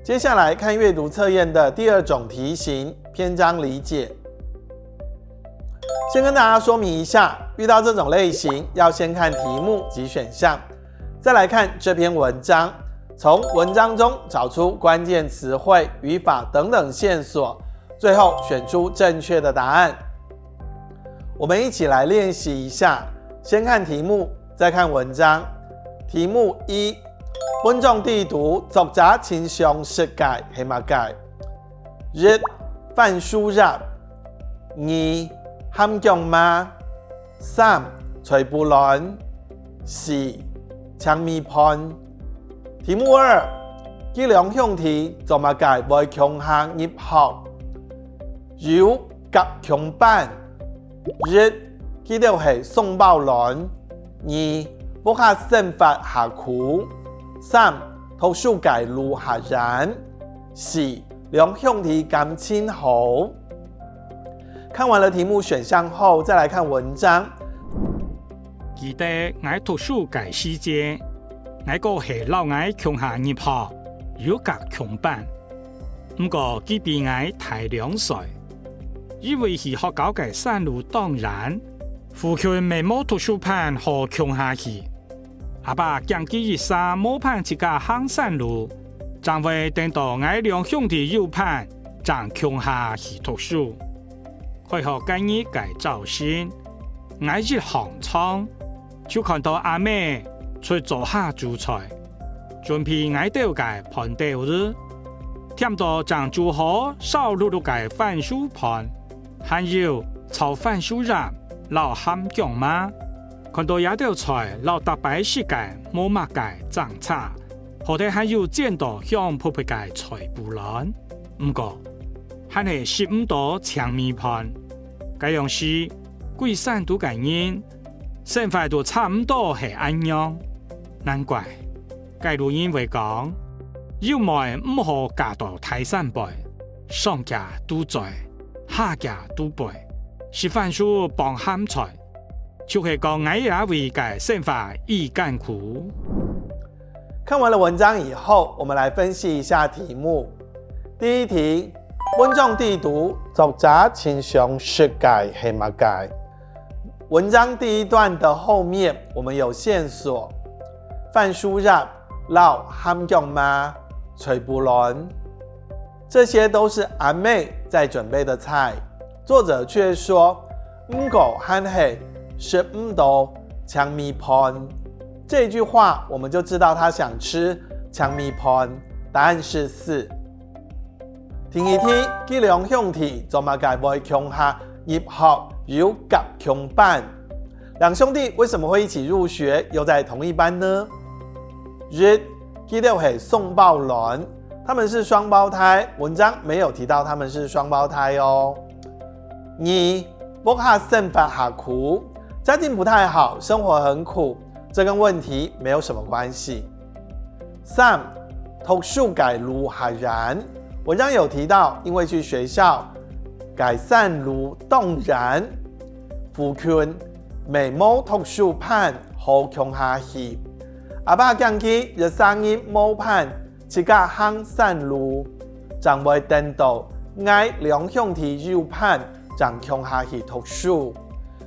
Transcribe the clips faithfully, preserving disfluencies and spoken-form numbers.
接下來看閱讀測驗的第二種題型，篇章理解。先跟大家說明一下，遇到這種類型，要先看題目及選項，再來看這篇文章，從文章中找出關鍵詞彙、語法等等線索，最後選出正確的答案。我們一起來練習一下，先看題目，再看文章。題目一，本章裡肚作者盡常食个係麼个？一、番薯葉。二、鹹薑嫲。三、菜脯卵。四、青米飯。題目二，佢兩兄弟做麼个會共下入學？有合共班。一、佢兜係雙胞卵。二、屋下生活較苦。三、讀書个路較遠。四、兩兄弟感情好。看完了題目選項後，再來看文章。記得𠊎讀書个時節，𠊎哥係摎𠊎共下入學，有合共班。毋過佢比𠊎大兩歲，因為去學校个山路當遠，附近乜無讀書伴好共下去。阿爸驚佢一儕無伴自家行山路，正會等到𠊎兩兄弟有伴，正共下去讀書。開學該日个朝晨，𠊎一䟘床，就看到阿姆在灶下煮菜，準備𠊎兜个飯兜仔，添到正煮好燒漉漉个番薯飯，還有炒番薯葉摎鹹薑嫲。看到這兜菜摎逐擺食个無麼个爭差，好得還有煎到香噴噴个菜脯卵。毋過，還係食毋到青米飯。該央時，歸山肚个人，生活都差毋多係恁樣。難怪，該路人會講：「有妹毋好嫁到大山背，上家肚嘴，下家肚背，食番薯傍鹹菜。」就係講𠊎這位个生活已艱苦。看完了文章以後，我們來分析一下題目。第一題，文章裡肚作者盡常食个係麼个？文章第一段的後面，我們有線索：番薯葉、摎鹹薑嫲、菜脯卵，這些都是阿姆在準備的菜。作者卻說：「毋過還係食毋到青米飯。」這句話我們就知道他想吃青米飯。答案是四。第二題，佢兩兄弟做麼个會共下入學又合共班？兩兄弟為什麼會一起入學，又在同一班呢？一，佢兜係雙胞卵，他們是雙胞胎，文章沒有提到他們是雙胞胎哦。二，屋下生活較苦，家境不太好，生活很苦，這跟問題沒有什麼關係。三，讀書个路較遠，文章有提到，因為去學校个山路當遠，附近乜無讀書伴好共下去。阿爸驚佢一儕人無伴，自家行山路，正會等到𠊎兩兄弟有伴，正共下去讀書。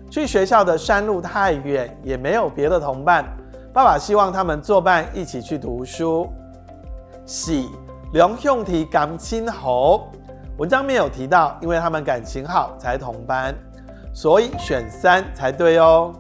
去學校的山路太遠，也沒有別的同伴，爸爸希望他們作伴一起去讀書。四，兩兄弟感情好，文章沒有提到，因為他們感情好才同班，所以選三才對哦。